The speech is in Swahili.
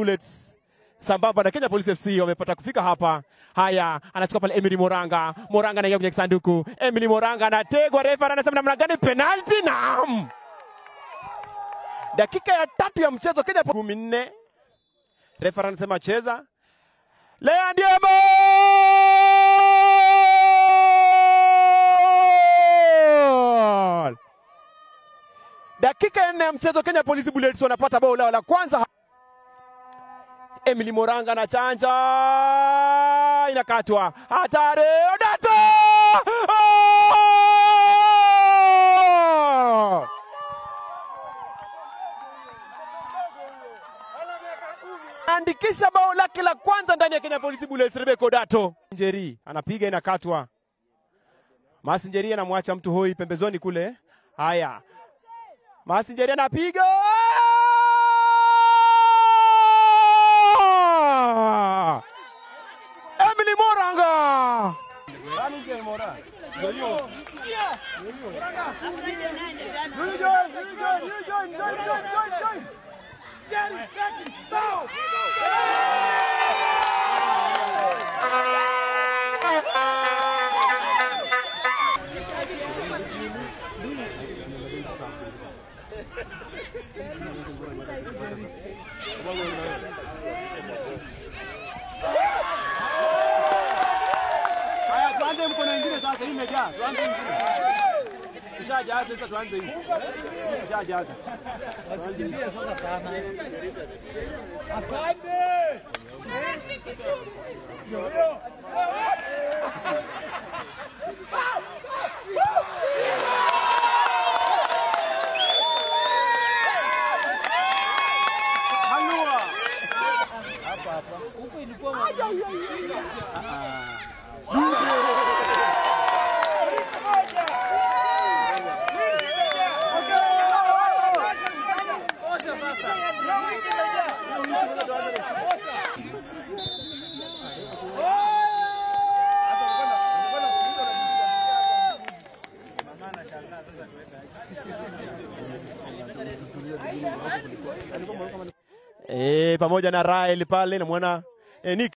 Bullets sambamba na Kenya Police FC wamepata kufika hapa. Haya, anachukua pale Emily Moranga. Moranga anaingia kwenye kisanduku. Emily Moranga anategwa, refa anasema namna gani penalty? Naam. Dakika ya 3 ya mchezo, Kenya 14. Refa anasema cheza. Lea Ndiemo! Dakika ya 4 ya mchezo, Kenya Police Bullets wanapata bao lao la kwanza. Emily Moranga na chanja, inakatwa. Hatari, Odato! Oh! Andikisha bao lake la kwanza ndani ya Kenya Police Bullets, Rebecca Odato. Njeri anapiga, inakatwa. Masi Njeri anamwacha mtu hoi pembezoni kule. Haya. Masi Njeri anapiga. Emily Moranga. Haya, tuanze mkono mwingine sasa, hii imejaa. Tuanze mwingine. Tushajaza sasa, tuanze hii. Tushajaza. Wasikimbie sasa sana. Asante. Halua. Huko ilikuwa Pamoja na Rael pale namwona Nick.